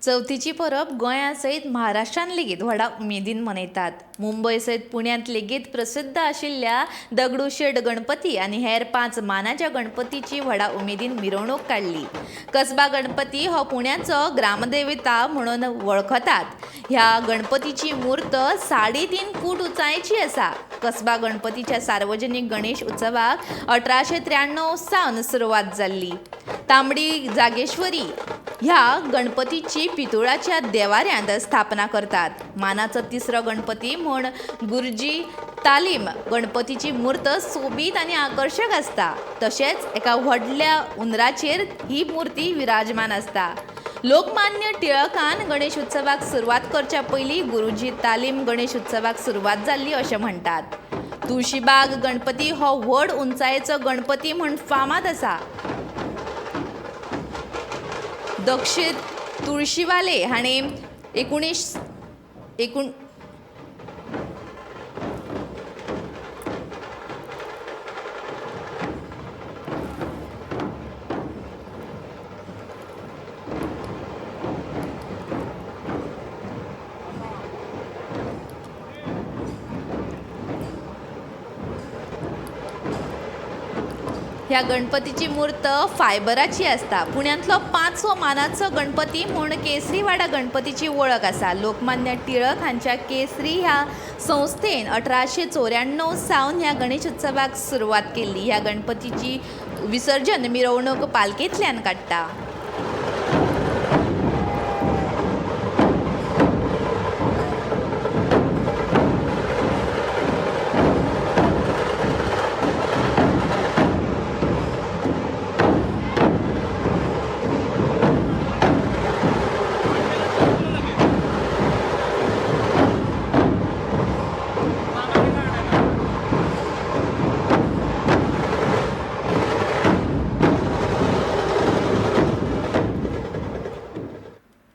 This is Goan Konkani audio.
चवथीची परब गोंया सयत महाराष्ट्रान लेगीत व्हडा उमेदीन मनयतात. मुंबय सयत पुण्यांत लेगीत प्रसिद्ध आशिल्ल्या दगडूशेठ गणपती आनी हेर 5 मानाच्या गणपतीची व्हडा उमेदीन मिरवणूक काडली. कसबा गणपती हो पुण्याचो ग्रामदेवता म्हणून वळखतात. ह्या गणपतीची मूर्त 3.5 फूट उंचायेची आसा. कसबा गणपतीच्या सार्वजनिक गणेश उत्सवाक 1893 सावन सुरवात जाल्ली. तांबडी जागेश्वरी ह्या गणपतीची पितुळाच्या देवाऱ्यांत स्थापना करतात. मानाचो तिसरो गणपती म्हूण गुरुजी तालीम गणपतीची मूर्त सोबीत आनी आकर्शक आसता. तशेंच एका व्हडल्या उंदराचेर ही मूर्ती विराजमान आसता. लोकमान्य टिळकान गणेश उत्सवाक सुरवात करच्या पयलीं गुरुजी तालीम गणेश उत्सवाक सुरवात जाल्ली अशें म्हणटात. तुळशीबाग गणपती हो व्हड उंचायेचो गणपती म्हूण फामाद आसा. दक्षिण तुळशीवाले हाणें 19 ह्या गणपतीची मूर्त फायबराची आसता. पुण्यांतलो 5वो मानाचो गणपती म्हूण केसरीवाडा गणपतीची वळख आसा. लोकमान्य टिळक हांच्या केसरी ह्या संस्थेन 1894 सावन ह्या गणेश उत्सवाक सुरवात केल्ली. ह्या गणपतीची विसर्जन मिरवणूक पालखेंतल्यान काडटा.